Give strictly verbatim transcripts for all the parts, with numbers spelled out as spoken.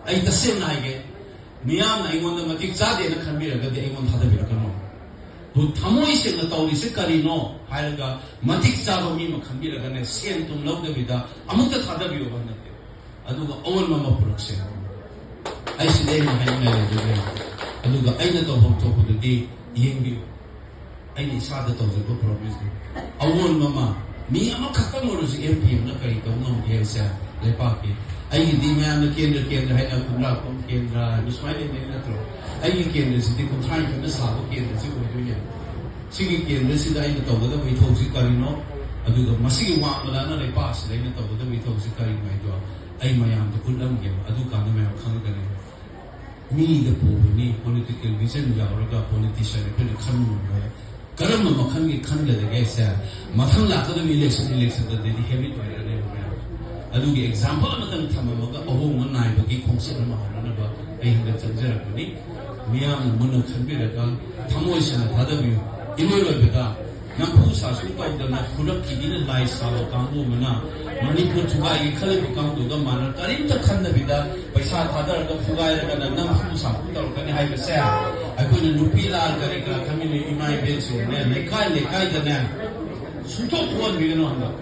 ꯑꯩ ꯇꯁꯦꯡꯅ ꯍꯥꯏꯒꯦ, ꯃꯤꯌꯥꯝꯅ ꯑꯩꯉꯣꯟꯗ ꯃꯇꯤꯛ ꯆꯥꯗꯦꯅ ꯈꯟꯕꯤꯔꯒꯗꯤ ꯑꯩꯉꯣꯟꯗ ꯊꯥꯗꯕꯤꯔꯛꯀꯅꯨ꯫ ꯑꯗꯨ ꯊꯃꯣꯏ ꯁꯦꯡꯅ ꯇꯧꯔꯤꯁꯦ ꯀꯔꯤꯅꯣ ꯍꯥꯏꯔꯒ ꯃꯇꯤꯛ ꯆꯥꯕ ꯃꯤ ꯑꯃ ꯈꯟꯕꯤꯔꯒꯅꯦ, ꯁꯦꯟ ꯊꯨꯝ ꯂꯧꯗꯕꯤꯗ ꯑꯃꯨꯛꯇ ꯊꯥꯗꯕꯤꯌꯣ ꯍꯥꯏꯕ ꯅꯠꯇꯦ꯫ ꯑꯗꯨꯒ ꯑꯑꯣꯟꯕ ꯑꯃ ꯄꯨꯔꯛꯁꯦ꯫ ꯑꯩ ꯁꯤꯗ ꯑꯩꯅ ꯍꯥꯏꯅꯤꯡꯉꯥꯏ ꯂꯩꯖꯗ꯭ꯔꯦ꯫ ꯑꯗꯨꯒ ꯑꯩꯅ ꯇꯧꯐꯝ ꯊꯣꯛꯄꯗꯨꯗꯤ ꯌꯦꯡꯕꯤꯌꯨ꯫ ꯑꯩꯅ ꯏꯁꯥꯗ ꯇꯧꯖꯕ ꯄ꯭ꯔꯣꯃꯤꯁꯅꯤ꯫ ꯑꯑꯣꯟꯕ ꯑꯃ, ꯃꯤ ꯑꯃꯈꯛꯇꯪ ꯑꯣꯏꯔꯁꯨ ꯑꯦꯝ ꯄꯤ ꯑꯦꯝꯅ ꯀꯔꯤ ꯇꯧ ꯉꯝꯒꯦ ꯍꯥꯏꯁꯦ ꯂꯩꯄꯥꯛꯀꯤ꯫ ꯑꯩꯒꯤꯗꯤ ꯃꯌꯥꯝꯅ ꯀꯦꯟꯗ꯭ꯔ ꯀꯦꯟꯗ꯭ꯔ ꯍꯥꯏꯅ ꯈꯨꯟꯗ꯭ꯔꯥꯛꯄꯝ ꯀꯦꯟꯗ꯭ꯔ ꯍꯥꯏꯅ ꯁꯨꯃꯥꯏꯅ ꯂꯩꯅꯩ ꯅꯠꯇ꯭ꯔꯣ? ꯑꯩꯒꯤ ꯀꯦꯟꯗ꯭ꯔꯁꯤꯗꯤ ꯀꯨꯟꯊ꯭ꯔꯥ ꯅꯤꯊꯣꯏꯅ ꯁꯥꯕ ꯀꯦꯟꯗ꯭ꯔꯁꯤ ꯑꯣꯏꯗꯣꯏꯅꯦ꯫ ꯁꯤꯒꯤ ꯀꯦꯟꯗ꯭ꯔꯁꯤꯗ ꯑꯩꯅ ꯇꯧꯒꯗꯕ ꯏꯊꯧꯁꯤ ꯀꯔꯤꯅꯣ? ꯑꯗꯨꯒ ꯃꯁꯤꯒꯤ ꯋꯥꯡꯃꯗꯅ ꯂꯩꯄꯥꯛ ꯑꯁꯤꯗ ꯑꯩꯅ ꯇꯧꯒꯗꯕ ꯏꯊꯧꯁꯤ ꯀꯔꯤꯅꯣ ꯍꯥꯏꯗꯣ ꯑꯩ ꯃꯌꯥꯝꯗ ꯎꯠꯂꯝꯒꯦꯕ꯫ ꯑꯗꯨꯀꯥꯟꯗ ꯃꯌꯥꯝ ꯈꯪꯉꯛꯀꯅꯤ꯫ ꯃꯤꯗ ꯄꯨꯕꯅꯤ, ꯄꯣꯂꯤꯇꯤꯀꯦꯜ ꯚꯤꯖꯟ ꯌꯥꯎꯔꯒ ꯄꯣꯂꯤꯇꯤꯁꯤꯌꯟ ꯑꯩꯈꯣꯏꯅ ꯈꯟꯕ ꯉꯝꯕ ꯀꯔꯝꯕ ꯃꯈꯜꯒꯤ ꯈꯟꯒꯗꯒꯦ ꯍꯥꯏꯁꯦ ꯃꯊꯪ ꯂꯥꯛꯀꯗꯕ ꯏꯂꯦꯛꯁꯟ, ꯏꯂꯦꯛꯁꯟꯗꯗꯤ ꯍꯦꯕꯤꯠ ꯑꯣꯏꯔꯅꯦꯕ ꯃꯌꯥꯝ꯫ ꯑꯗꯨꯒꯤ ꯑꯦꯛꯖꯥꯝꯄꯜ ꯑꯃꯇꯪ ꯊꯝꯃꯝꯃꯒ ꯑꯍꯣꯡꯕ ꯅꯥꯏꯕꯒꯤ ꯈꯣꯡꯆꯠ ꯑꯃ ꯍꯧꯅꯅꯕ ꯑꯩ ꯍꯟꯗꯛ ꯆꯪꯖꯔꯛꯄꯅꯤ꯫ ꯃꯤꯌꯥꯝꯅ ꯃꯨꯟꯅ ꯈꯟꯕꯤꯔꯒ ꯊꯃꯣꯏ ꯁꯦꯡꯅ ꯊꯥꯗꯕꯤꯌꯨ꯫ ꯏꯂꯣꯏ ꯂꯣꯏꯕꯗ ꯅꯝꯐꯨ ꯁꯥꯁꯨ ꯇꯧꯗꯅ ꯈꯨꯔꯞꯀꯤ ꯃꯤꯅ ꯂꯥꯏ ꯁꯥꯕ ꯀꯥꯡꯕꯨ ꯑꯃꯅ ꯃꯅꯤꯄꯨꯔ ꯊꯨꯒꯥꯏꯒꯦ ꯈꯜꯂꯤꯕ ꯀꯥꯡꯕꯨꯗꯨꯒ ꯃꯥꯟꯅ ꯀꯔꯤꯝꯇ ꯈꯟꯗꯕꯤꯗ ꯄꯩꯁꯥ ꯊꯥꯗꯔꯒ ꯐꯨꯒꯥꯏꯔꯒꯅ ꯅꯝꯐꯨ ꯁꯥꯐꯨ ꯇꯧꯔꯛꯀꯅꯤ ꯍꯥꯏꯕꯁꯦ ꯑꯩꯈꯣꯏꯅ ꯅꯨꯄꯤ ꯂꯥꯟ ꯀꯔꯤ ꯀꯔꯥ ꯈꯟꯃꯤꯟꯅꯩ ꯏꯃꯥ ꯏꯕꯦꯟꯁꯤꯡꯅꯦ ꯂꯩꯀꯥꯏ ꯂꯩꯀꯥꯏꯗꯅꯦ ꯁꯨꯡꯊꯣꯛ ꯊꯣꯛꯍꯟꯕꯤꯒꯅꯨ ꯍꯟꯗꯛ꯫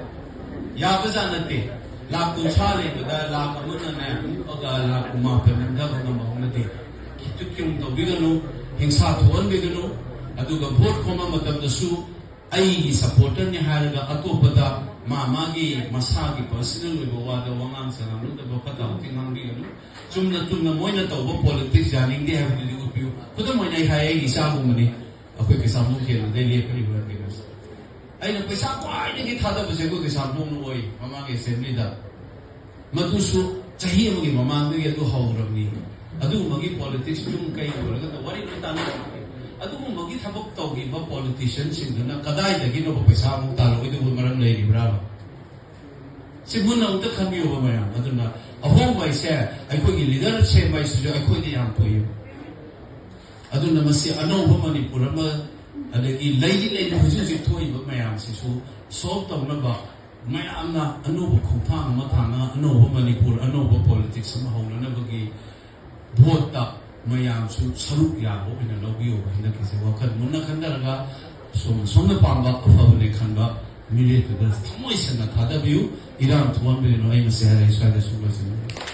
ꯌꯥꯕꯖꯥꯠ ꯅꯠꯇꯦ꯫ ꯂꯥꯛ ꯀꯨꯟꯊ꯭ꯔꯥ ꯂꯩꯕꯗ ꯂꯥꯛ ꯑꯃꯅꯅꯦ ꯃꯨꯛꯑꯒ ꯂꯥꯛ ꯀꯨꯟꯃꯥꯄꯟ ꯅꯝꯊꯕ ꯉꯝꯕ ꯍꯧꯅꯗꯦ꯫ ꯈꯤꯇꯨ ꯈꯤꯇꯨ ꯇꯧꯕꯤꯒꯅꯨ, ꯍꯤꯡꯁꯥ ꯊꯣꯛꯍꯟꯕꯤꯒꯅꯨ꯫ ꯑꯗꯨꯒ ꯚꯣꯠ ꯈꯣꯝꯕ ꯃꯇꯝꯗꯁꯨ ꯑꯩꯒꯤ ꯁꯄꯣꯔꯇꯔꯅꯤ ꯍꯥꯏꯔꯒ ꯑꯇꯣꯞꯄꯗ ꯃꯥ ꯃꯥꯒꯤ ꯃꯁꯥꯒꯤ ꯄꯔꯁꯅꯦꯜ ꯑꯣꯏꯕ ꯋꯥꯗ ꯋꯥꯉꯥꯡ ꯁꯉꯥꯡ ꯂꯨꯗꯕ ꯐꯠꯇ ꯍꯥꯎꯊꯤ ꯉꯥꯡꯕꯤꯒꯅꯨ꯫ ꯆꯨꯝꯅ ꯆꯨꯝꯅ ꯃꯣꯏꯅ ꯇꯧꯕ ꯄꯣꯂꯤꯇꯤꯛꯁ ꯌꯥꯅꯤꯡꯗꯦ ꯍꯥꯏꯕꯗꯨꯗꯤ ꯎꯠꯄꯤꯌꯨ꯫ ꯈꯨꯗꯝ ꯑꯣꯏꯅ ꯑꯩ ꯍꯥꯏ, ꯑꯩꯒꯤ ꯏꯆꯥꯒꯨꯝꯕꯅꯤ꯫ ꯑꯩꯈꯣꯏ ꯀꯩꯁꯥꯝꯊꯣꯡ ꯀꯦꯟꯗ꯭ꯔꯗꯩ ꯂꯦꯞꯄꯅꯤ ꯍꯣꯔꯦꯟ ꯀꯩꯅꯣꯁꯦ꯫ ꯑꯩꯅ ꯄꯩꯁꯥ ꯈ꯭ꯋꯥꯏꯗꯒꯤ ꯊꯥꯗꯕꯁꯦ ꯑꯩꯈꯣꯏ ꯀꯩꯁꯥꯝꯊꯣꯡꯅ ꯑꯣꯏ ꯃꯃꯥꯡꯒꯤ ꯑꯦꯁꯦꯝꯕ꯭ꯂꯤꯗ꯫ ꯃꯗꯨꯁꯨ ꯆꯍꯤ ꯑꯃꯒꯤ ꯃꯃꯥꯡꯗꯒꯤ ꯑꯗꯨ ꯍꯧꯔꯕꯅꯤ꯫ ꯑꯗꯨꯒꯨꯝꯕꯒꯤ ꯄꯣꯂꯤꯇꯤꯛꯁ ꯌꯨꯝ ꯀꯩ ꯑꯣꯏꯔꯒ ꯋꯥꯔꯤ ꯂꯣꯏ ꯇꯥꯟꯅꯔꯝꯃꯤ꯫ ꯑꯗꯨꯒꯨꯝꯕꯒꯤ ꯊꯕꯛ ꯇꯧꯈꯤꯕ ꯄꯣꯂꯤꯇꯤꯁꯤꯌꯟꯁꯤꯡꯗꯨꯅ ꯀꯗꯥꯏꯗꯒꯤꯅꯣꯕ ꯄꯩꯁꯥ ꯑꯃꯨꯛ ꯇꯥꯜꯂꯛꯑꯣꯏꯗꯧꯕ ꯃꯔꯝ ꯂꯩꯔꯤꯕ꯭ꯔꯥꯕ? ꯁꯤ ꯃꯨꯟꯅ ꯑꯃꯨꯛꯇ ꯈꯟꯕꯤꯌꯨꯕ ꯃꯌꯥꯝ꯫ ꯑꯗꯨꯅ ꯑꯍꯣꯡꯕ ꯍꯥꯏꯁꯦ ꯑꯩꯈꯣꯏꯒꯤ ꯂꯤꯗꯔ ꯁꯦꯝꯕ ꯍꯥꯏꯁꯤꯁꯨ ꯑꯩꯈꯣꯏꯗ ꯌꯥꯝ ꯄꯣꯛꯏ꯫ ꯑꯗꯨꯅ ꯃꯁꯤ ꯑꯅꯧꯕ ꯃꯅꯤꯄꯨꯔ ꯑꯃ, ꯑꯗꯒꯤ ꯂꯩꯔꯤ ꯂꯩꯔꯤ ꯍꯧꯖꯤꯛ ꯍꯧꯖꯤꯛ ꯊꯣꯛꯏꯕ ꯃꯌꯥꯝꯁꯤꯁꯨ ꯁꯣꯜꯕ ꯇꯧꯅꯕ ꯃꯌꯥꯝꯅ ꯑꯅꯧꯕ ꯈꯣꯡꯊꯥꯡ ꯑꯃ ꯊꯥꯡꯉ ꯑꯅꯧꯕ ꯃꯅꯤꯄꯨꯔ, ꯑꯅꯧꯕ ꯄꯣꯂꯤꯇꯤꯛꯁ ꯑꯃ ꯍꯧꯅꯅꯕꯒꯤ ꯚꯣꯠꯇ ꯃꯌꯥꯝꯁꯨ ꯁꯔꯨꯛ ꯌꯥꯕ ꯑꯣꯏꯅ ꯂꯧꯕꯤꯌꯨ꯫ ꯍꯟꯗꯛꯀꯤꯁꯦ ꯋꯥꯈꯜ ꯃꯨꯟꯅ ꯈꯟꯊꯔꯒ ꯁꯣꯝꯅ ꯁꯣꯝꯅ ꯄꯥꯝꯕ ꯑꯐꯕꯅꯦ ꯈꯟꯕ ꯃꯤꯔꯦꯞꯇꯨꯗ ꯊꯃꯣꯏ ꯁꯦꯡꯅ ꯊꯥꯗꯕꯤꯌꯨ꯫ ꯏꯔꯥꯡ ꯊꯣꯛꯍꯟꯕꯤꯔꯅꯨ꯫ ꯑꯩ ꯃꯁꯤ ꯍꯥꯏꯔꯒ ꯑꯩ ꯁ꯭ꯋꯥꯏꯗ ꯁꯨꯝ ꯂꯣꯏꯁꯤꯟꯖꯔꯒꯦ꯫